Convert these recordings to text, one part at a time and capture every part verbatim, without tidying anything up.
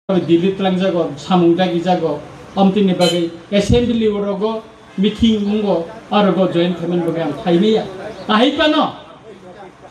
Delhi twlangjago, samung dagijago, omtini bagwi assembly o rogo meeting wngo, a rogo join khaimani bagwi ang phaimaya. Ahai phano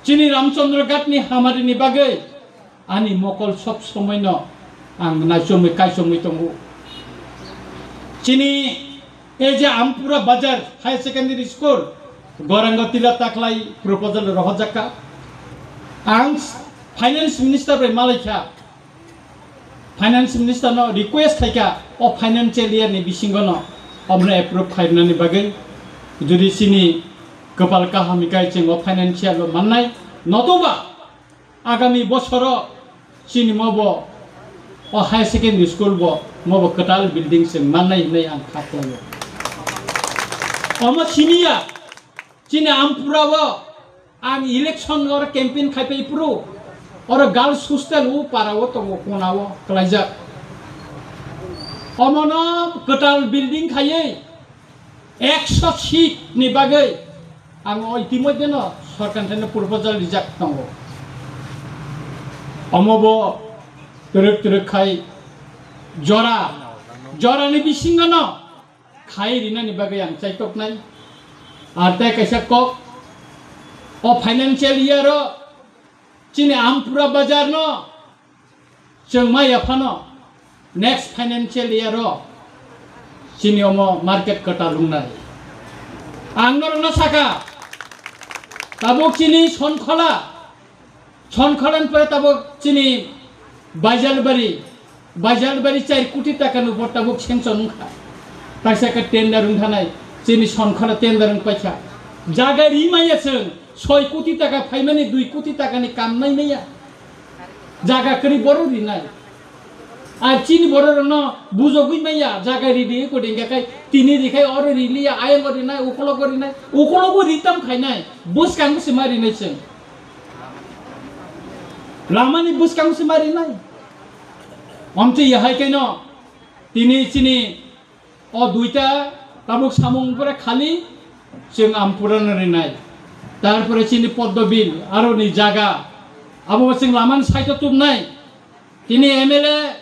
chini Ramchandra Ghat ni hamari ni bagwi ani mokol sob somoi no ang naichomwi kaichomwi tongo. Chini ei je Ampura Bazar Higher Secondary School, Gorango Tila taklai proposal rohorjakha. Ang finance minister bai malaikha, finance minister no request khaikha, o financial year ni bisingo no omno approve khainani bagwi, jodi chini kwpal kaham hikai chwng o financial o mannai, notoba agami bosoro chini mobo o higher secondary school bo mobo kwtal building chwng mannai hinwi ang kha khlaio. Omo simiya chini Ampura o ang election or campaign khaipai phuru oro girls hostel o para o tongo kona o kwlaijak. Omono kwtal building khaiwi ekso seat ni bagwi ang o itimodhyeno sorkar thani proposal rijak tongo. Omo bo twrwk twrwk khai jora, jorani bisingono khai rinani bagwi ang chaitoknai. Ar tei kaisa kok, o financial year o chini Ampura Bazar no chwng maya phano next financial year o chini omo market kwtal wngnai. Ang norokno sakha, tabuk chini Sonkhola, Sonkhola ni pore tabuk chini Baijalbari, Baijalbari char koti taka ni upor tabuk sanction wngkha. Kaisa khe tender wngthanai, chini Sonkhola tender wngpaikha. Jaga rimaya chwng soi koti taka phaimani dui koti taka ni kam naimaya. Jaga kwrwi borok rinai. Ar chini borok rokno bujogwi manya, jaga ridi ko dengya khai, tini rikhai oro riliya, ayang rinai, ukologo rinai, ukologo ritam khainai, bwskango se ma rinai chwng. Lamani bwskango se ma rinai. Omtwi yahai kaino tini chini o duita tabuk samung pore khali chwng Ampura no rinai. Tarpore chini Poddo Bill, aro ni jaga, abo chwng lamani side o tubnai. Tini M L A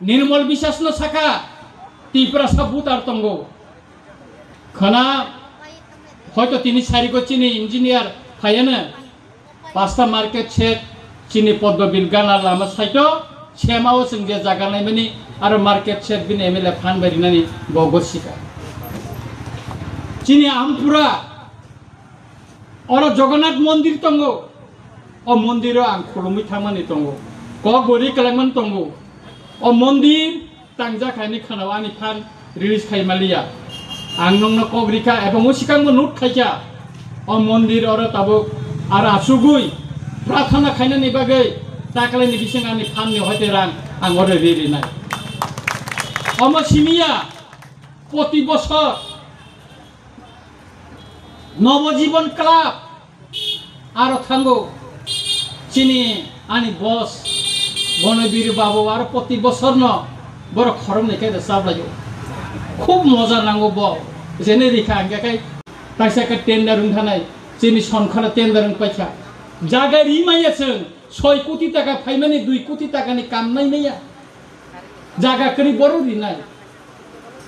Nirmal Biswas no sakha, Tiprasa voter tongo. Khana hoito tini sarigo chini engineer phaiano. Pasta market shed chini Poddo Bill gana lama side o, sema o chwng je jaga naimani aro market shed bini M L A phan bai rinani bo gosika. Chini Ampura oro Jagannath mondir tongo, o mondir o ang khulumwi thangmani tongo, kok bo ri kwlangmani tongo, o mondir tangjak hai ni khana o ani phan release khai maliya. Ang nokno kok rikha, ebong o sikang bo note khaikha. O mondir oro tabuk aro asugwi prathana khainani bagwi taklai ni bising ani phan ni hoite rang ang oro ri rinai. Omo simiya poti bosor Nobo Jibon Club aro thango chini ani boss Bono Biru Babu aro poti bosorno borok khoroknwi khe rwchap laio. Khub moja nango bo. Jene rikha hwnkhe kai kaisa khe tender wng thanai, chini Sonkhola tender wng paikha. Jaga ri maya chwng soi koti taka phaimani dui koti takani kam nai maya. Jaga kwrwi borok rinai.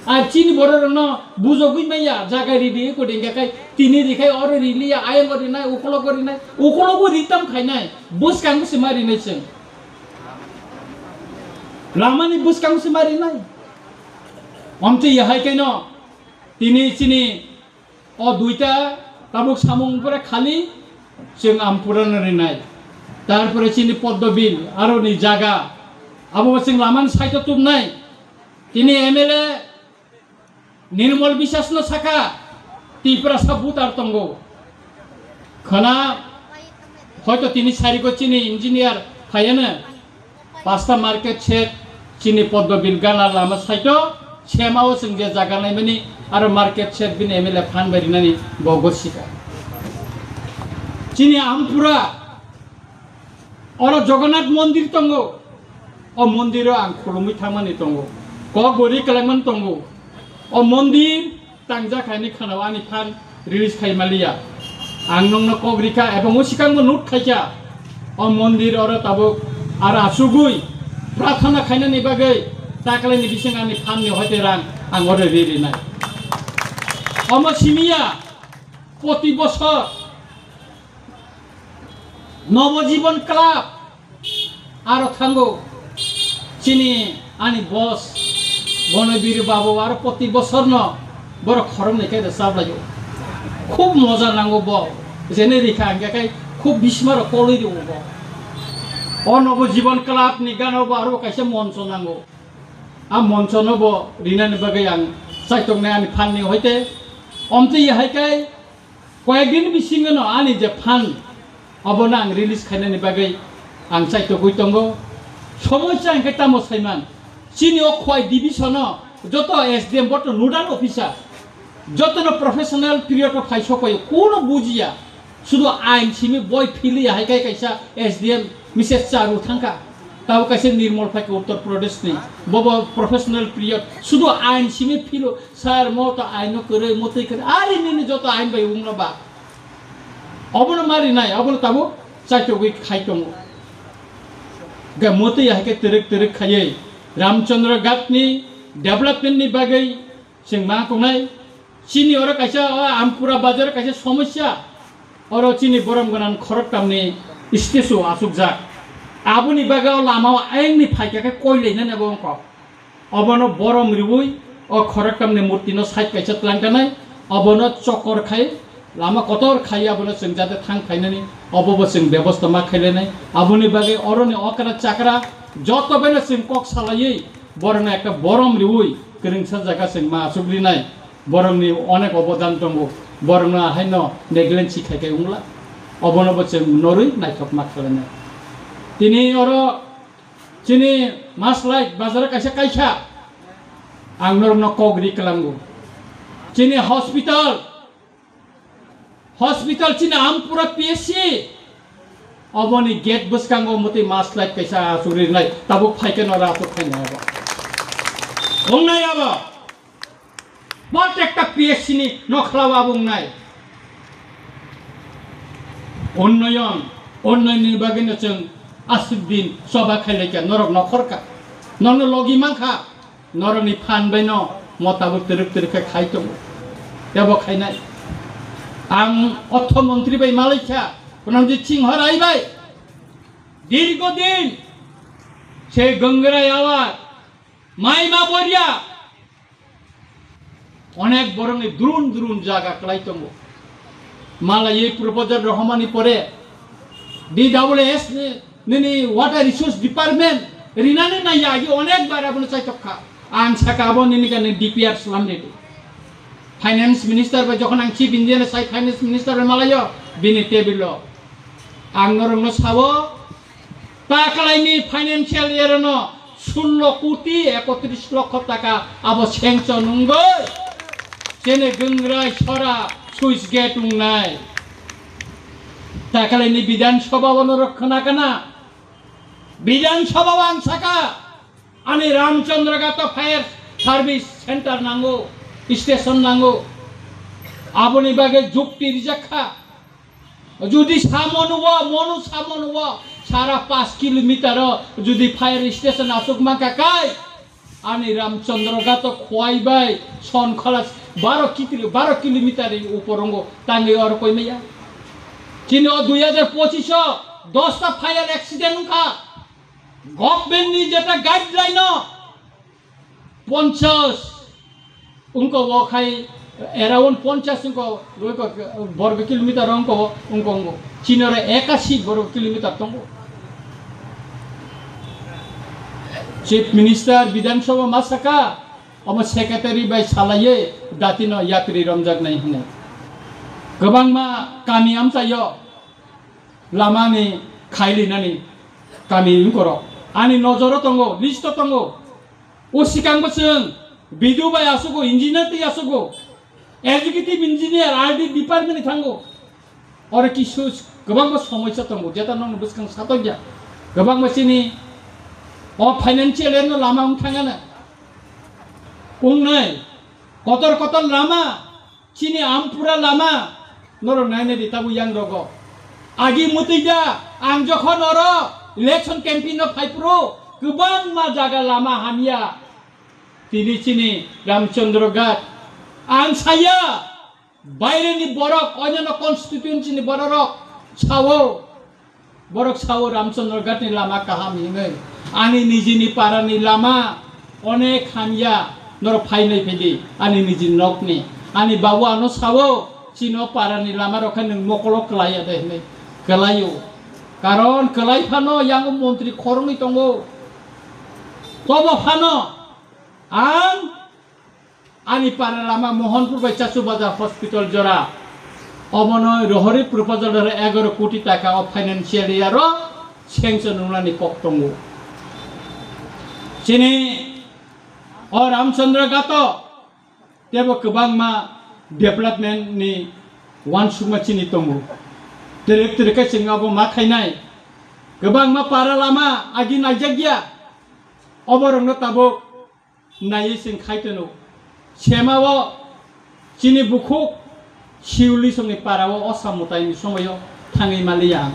Ar chini borok rokno bujogwi manya, jaga ridi ko dengya khai tini rikhai oro riliya, ayang rinai, ukologo rinai, ukologo ritam khainai, bwskango se ma rinai chwng. Lamani bwskango se ma rinai. Omtwi yahai kaino tini chini o duita tabuk samung pore khali chwng Ampura no rinai. Tarpore chini Poddo Bill aro ni jaga abo bo chwng lamani side o tubnai. Tini M L A Nirmal Biswas no sakha Tiprasa voter tongo. Khana hoito tini sarigo chini engineer phaiano. Pasta market shed chini Poddo Bill gana lama side o, sema o chwng je jaga naimani aro market shed bini M L A phan bai rinani bo gosika. Chini Ampura oro Jagannath mondir tongo, o mondir o ang khulumwi thangmani tongo, kok bo ri kwlangmani tongo. O mondir tangjak hai ni khana o ani phan release khai maliya. Ang nokno kok rikha, ebong o sikang bo note khaikha. O mondir oro tabuk aro asugwi Prathana khainani bagwi taklaini bising ani phanni hoite rang ang oro ri rinai. Omo simiya poti bosor Nobo Jibon Club aro thango chini ani boss Bono Biru Babu aro poti bosorno borok khoroknwi khe rwchap laio. Khub moja nango bo. Jene rikha hingkhe khai khub bismaro kolwi rio bo. O Nobo Jibon Club ni gana bo aro kaisa moncho nango. A moncho no bo rinani bagwi ang chaitoknai ani phanni hoite. Omtwi hai kai koyekdin bisingo no ani je phan obono ang release khainani bagwi ang chaitogwi tongo. Somosya hingkhe tamo saiman, chini o Khowai division o joto S D M boto nodal officer jotono professional period o phai sokoi kuno bujiya. Sudu ain simi boi philiya hai kai kaisa S D M Mister Charu thangkha. Tabo kaisa Nirmal phaikha Uttar Pradesh ni. Bobo professional period. Sudu ain simi philo, sir, mo to ain no kwrwi, motwi kwrwi. Ari nini joto ain bai wngno ba. Obono mari nai, obono tabo chaitogwi khai tongo. Ga motwi hai khe twrwk twrwk khaiwi Ramchandra Ghat ni development ni bagwi chwng ma tongnai. Chini oro kaisa, o Ampura bazar kaisa somosya. Oro chini borom gwnang khoroktamni statue achukjak. Aboni bagwi o lama o ayangni phaikha khe koilainani abo wngkha. Obono borom riui o khoroktamni murtino side kaisa twlang tanai. Obono chokor khai lama kotor khai abono chwng jate thang phainani obobo chwng bebosta ma khailainai. Aboni bagwi oroni okra chakra joto baino chwng kok salaiwi borokno ekta borom riui kwrwngsa jaga chwng ma achuk rinai. Borokni onek obodan tongo, borokno haino negligence khai khe wngla, obono bo chwng norwi naithok ma khlainai. Tini oro chini Maslai bazar kaisa kaisa ang norokno kok ri kwlango. Chini hospital, hospital chini Ampura P S C, oboni gate bwskango motwi Maslai kaisa achuk rinai, tabuk phaikhe nora achuk khainai abo. Wngnai abo. Protekta P S C ni nokhlao abo wngnai. Unnoyon, unnoyonni bagwino chwng aswk din choba khailaikha, norok nokhorkha, norokno logi mankha, norokni phan baino mo tabuk twrwk twrwk khe khai tongo, tebo khainai. Ang ortho montri bai malaikha, Pranamjit Singh Rai bai, dirgo din se Gangrai awar, Maima Boria, onek borokni durun durun jaga kwlai tongo. Malaiwi proposal rohormani pore D W S ni, nini Water Resource Department rinani naiya agi onek bar abono chaitok kha. Ang saka abo nini kani D P R slam ridi. Finance Minister bai jokhon ang Chief Engineer sai Finance Minister bai malaio bini table o. Ang norokno sao, ta kalaini financial year no sullo koti ekotris lokho taka abo sanction wngwi chini Gangrai sora switch gate wngnai. Ta kalaini Bidhan Sabha o norok khna kana? Bidhan Sabha o ang saka, ani Ramchandra Ghat o fire service center nango, station nango. Aboni bagwi jukti rijak kha. Judi samon o, monu samon o, sara pash kilometer o judi fire station asuk mankha kai, ani Ramchandra Ghat o Khowai bai Sonkhola baro kilo-, baro kilometer ni upor ongo tangwi oro koi maya. Chini o dui hajar pochis o dosta fire accident wngkha. Government ni jeta guideline o ponchas wngko o khai around ponchas wngko, wngko borgo kilometer wngko, wngko, wngko. Chini oro ekasi borgo kilometer tongo. Chief Minister Bidhan Sabha ma saka, omo secretary bai salaiye datino yapri romjaknai hinwi. Kwbangma kami amchaio lamani khailinani kami wngkorok. Ani nojoro tongo, list o tongo. O sikang bo chwng B D O bai asugo, engineer twi asugo, executive engineer, R D department ni thango. Oro kisu kwbangma somosya tongo, jeta nokno bwskang satokya. Kwbangma chini o financial year no lama wng thangana. Wngnai, kotor kotor lama, chini Ampura lama, norok nainai di tabuk yang rogo. Agi mutui da, ang jokhon oro election campaign no phaiphuru, Kwbangma jaga lama hamya. Tini chini Ramchandra Ghat. Ang saya, baireni borok, onyono constituency ni bororok sao, borok sao Ramchandra Ghat ni lama kaham hinwi. Ani nijini parani lama onek hamya, norok phainai phaidi, ani nijini nokni. Ani babu ano sao, chino parani lama rok khe nwng mokolo kwlaiya de hinwi. Kwlaio. Karon kwlai phano yango montri khoroknwi tongo. Tobo phano ang ani para lama Mohanpur bai Chachu Bazar hospital jora omono rohori proposal ro egaro koti taka o financial year o sanction wngnani kok tongo. Chini o Ramchandra Ghat o tebo kwbangma development ni uansukma chini tongo. Twrwk twrwk khe chwng abo ma khainai. Kwbangma para lama agi naijakya. Oborokno tabuk naiwi chwng khai tono. Semao chini bukhuk Siulisongni parao o samwtaini somoio thangwi maliya ang.